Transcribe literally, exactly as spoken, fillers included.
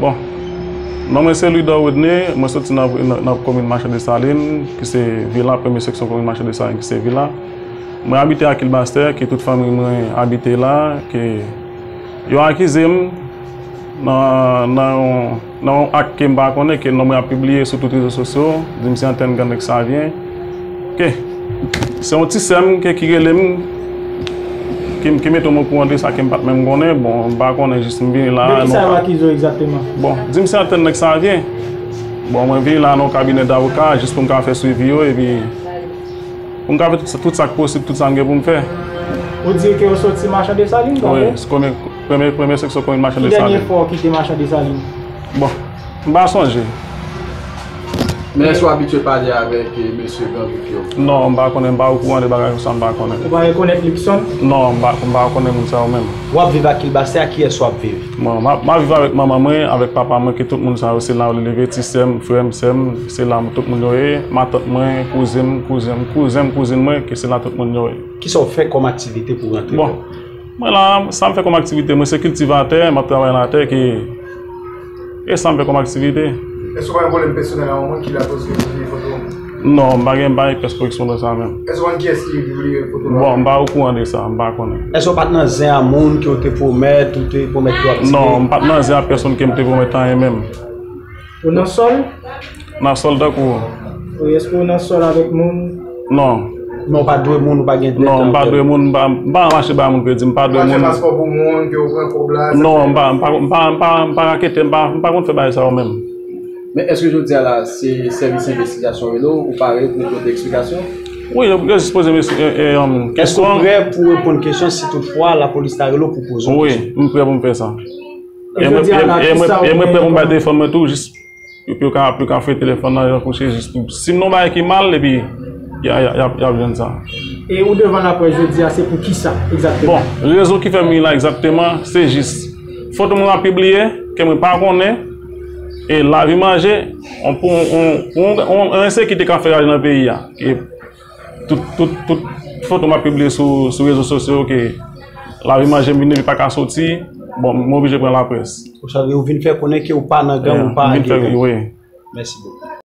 Bon, non mwen se Louidor Rodney, mwen soti nan, nan, nan komin Machan Desalin, ki se Vila, premye seksyon komin Machan Desalin, ki se Vila. Mwen abite a Kilbastè, ke tout fanmi mwen abite la, ke yo akize m nan, nan yon, nan yon ak ke m pa konnen, ke non mwen ap pibliye sou tout rezo sosyo, di m se antèn gang nèg Savyen. Ke se yon ti sè m ke ki rele m, ki, ki mete m okouran de sa ke m pa t menm konnen. Bon, m pa konnen, jis m vini la. De ki sa yo akize w egzakteman? Bon, di m se antèn nèg Savyen. Bon, mwen vini la nan yon kabinè davoka, jis pou m ka fè swivi yo, epi pou m ka fè tout, tout sa k posib, tout sa m gen pou m fè. Ou di ke w soti Machan Desalin, wi, premye, premye seksyon komin Machan Desalin. Ki dènye fwa w kite Machan Desalin? Bon, m pa sonje. Men èske w abitye pale avèk, eh, mesye gang yo? Non, m pa konnen, m pa okouran de bagay konsa, m pa konnen. Ou pa rekonèt Luckson? Non, m pa, m pa konnen moun sa yo menm. W ap viv ak Kilbastè, ak kiyès w ap viv? Bon, m ap, m ap viv avèk manman mwen, avèk papa mwen, ke tout moun sa yo, se la yo leve, ti sè m, frè m, sè m, se la tout moun yo ye, matant mwen, kouzen m, kouzen m, kouzen m, kouzin mwen, ke se la tout moun yo ye. Kisa w fè kòm aktivite pou rantre? Bon, mwen la, sa m fè kòm aktivite, mwen se kiltivatè, m ap travay latè, ke, e sa m fè kòm aktivite. Èske w pa gen pwoblèm pèsonèl a yon moun ki lakoz ke w pibliye foto w? Non, m pa gen, m pa gen pèsonèl sa menm. Èske w konn kiyès ki pibliye foto w? Bon, m pa okouran de sa, m pa konnen. Èske w pa t nan zen a moun ke w te pwomèt, ou te pwomèt yo ap tire? Non, m pa t nan zen a pèsonn ke m te pwomèt anyen menm. Ou nan sòl? Nan sòl tankou. Wi, èske ou nan sòl avèk moun? Non. Men w pa dwe moun, ou pa gen dèt? Non, m pa dwe moun, m pa, m pa mache bay moun kredi, m pa dwe moun. Ou pa fè paspò pou moun, ke ou pran kòb la, non, m pa, m pa, m pa, m pa, m pa rakete, m pa, m pa konn fè bagay sa yo menm. Men èske jodi a la, se sèvis envestigasyon rele w, ou pare pou w pote eksplikasyon? Wi, yo, yo jis poze m, e, e, um, kesyon. Èske w prè pou w reponn kesyon si toutfwa lapolis ta rele w pou poze w kesyon? Wi, m prè pou m fè sa. E mwen, e, e mwen, e mwen prè pou m bay telefòn mwen tou, jis pou yo ka, pou yo ka fouye telefòn nan, jan kouche, jis pou, si m nan yon bagay ki mal, epi, y a, y a, y a, y ap jwenn sa. E ou devan laprès jodi a, se pou kisa, egzakteman? Bon, rezon ki fè m vini la, egzakteman, se jis foto mwen ap pibliye, ke mwen pa konnen, e lavi manje, on, pou, on, pou, on, on ensekirite k ap fè raj nan peyi a. E tout, tout, tout foto m ap pibliye sou, sou rezo sosyo ke lavi manje m vin epi pa ka soti, bon, m oblije pran laprès. Ou sa vle, ou vin fè konnen ke ou pa nan gang, wi, ou pa anyen. Wi. Mèsi bokou.